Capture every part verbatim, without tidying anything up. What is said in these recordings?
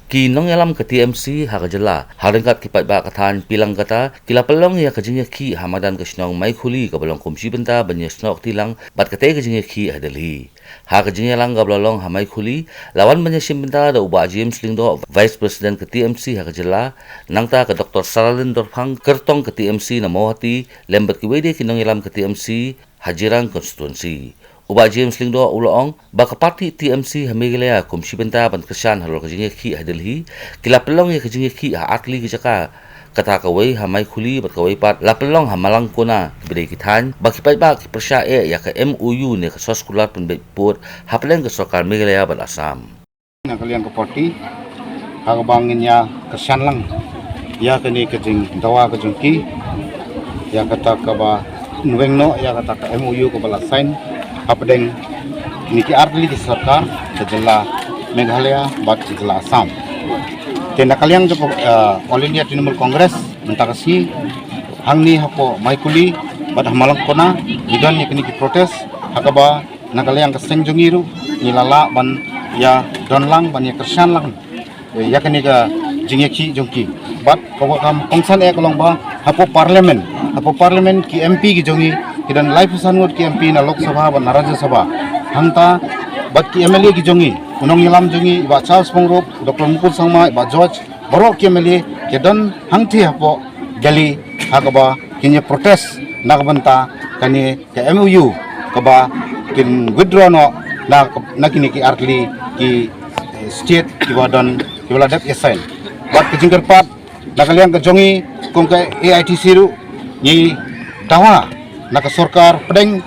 Ki nongïalam ka T M C ha ka jylla, ha ryngkat ki paidbah ka thaiñ phi lang kata, ki la pynlong ïa ka jingïakhih ha madan ka shnong Maikhuli kaba long kum shi bynta ban ïasnoh kti lang bad katei ka jingïakhih ha Delhi. Ha ka jingïalang kaba la long ha Maikhuli, la wan ban ïashim bynta da u Bah James Lyngdoh, Vice President ka T M C ha ka jylla, nangta ka Doctor Saralin Dorphang, kyrtong ka T M C na Mawhati, lem bad kiwei de ki nongïalam ka T M C ha Jirang constituency. U Bah James Lyngdoh u la ong ba ka party T M C ha Meghalaya kum shi bynta ban kyrshan halor ka jingïakhih ha Delhi, ki la pynlong ïa ka jingïakhih ha artylli ki jaka, kata kawei ha Maikhuli bad kawei pat la pynlong ha Malangkona, kiba dei ki thaiñ ba ki paidbah ki pyrshah eh ïa ka M O U ne ka soskular pynbeit pud hapdeng ka sorkar Meghalaya bad Assam. Na ka liang ka party, ha kaba ngin ïa kyrshan lang ïa kane ka jingdawa ka jong ki, ïa kata kaba nongweng noh ïa kata ka M O U kaba la sign hapdeng kine ki artylli ki sorkar ka jylla Meghalaya bad ka jylla Assam. Te na ka liang jong ka, eh, All India Trinamool Congress mynta ka sngi, hangne hapoh Maikhuli bad ha Malangkona ngi don ïa kine ki protest, ha kaba na ka liang ka seng jong ngi ruh ngi la lah ban ïa don lang ban ïa kyrshan lang ïa kane ka jingïakhih jong ki. Bad kaba kam kongsan eh ka long ba hapoh parliament, hapoh parliament ki M P ki jong ngi ki don laiphew san ngut ki M P na Lok Sabha bad na Rajya Sabha. Hangta bad ki M L A ki jong ngi, u nongïalam jong ngi i Bah Charles Pyngrope, Doctor Mukul Sangma, i Bah George, baroh ki M L A ki don hangtei hapoh Delhi, ha kaba kin ïa protest na ka bynta kane ka M O U kaba kin withdraw noh na, na kine ki artylli ki, eh, state kiba don, kiba la dep ïa sign. Bad ka jingkyrpad na ka liang ka jong ngi kum ka A I T C ruh ngi dawa na ka sorkar pdeng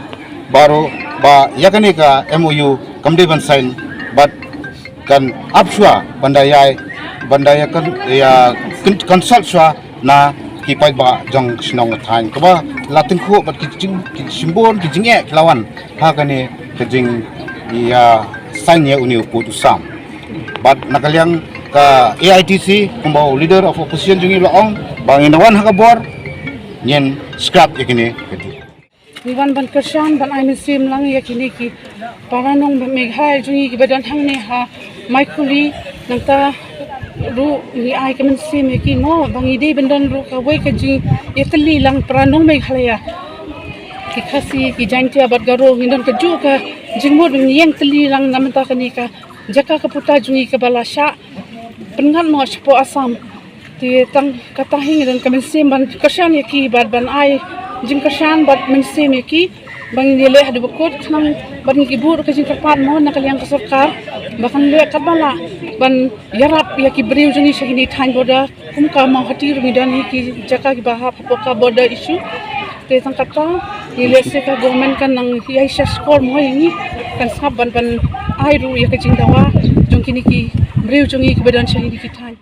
baroh ba ïa kane ka M O U kam dei ban sign bad kan ap shuwa ban da ïa, ban da ïa kan, ïa kan, consult shuwa na ki paidbah jong ka shnong ka thaiñ kaba la tyngkhuh bad ki jing, ki symbai ki jingeh ki la wan ha kane ka jing ïa sign ïa une u pud u sam. Bad na ka liang ka A I T C kumba u leader of opposition jong ngi u la ong ba ngin wan ha ka bor ngin scrap ïa kine ka dei. Ngi wan ban kyrshan ban ai mynsiem lang ïa kine ki para nong Meghalaya jong ngi kiba don hangne ha Maikhuli, nangta ruh ngi ai ka mynsiem ïa ki mo ba ngi dei ban don ruh kawei ka jingïatylli lang para nong Meghalaya. Ki Khasi, ki Jaintia bad Garo, ngi don kajuh ka jingmut ban ïeng tylli lang na mynta kane ka jaka ka puta jong ngi kaba la shah pynngat noh shapoh Assam. Te tang kata hi ngi don ka mynsiem ban kyrshan ïa ki bad ban ai jingkyrshan bad mynsiem ïa ki ba ngin ïaleh haduh ba kut khnang bad ngi ki buh ka jingkyrpad mo na ka liang ka sorkar ba kan leh katba lah ban ïarap ïa ki briew jong ngi sha kine ki thaiñ border, kum ka Mawhati ruh ngi don hi ki jaka kiba hap hapoh ka border issue. Te tang kata ngi leh se ka government kan nang ïai shah shkor mo ïa ngi, kan sngap ban, ban ai ruh ïa ka jingdawa jong kine ki briew jong ngi kiba don sha kine ki thaiñ.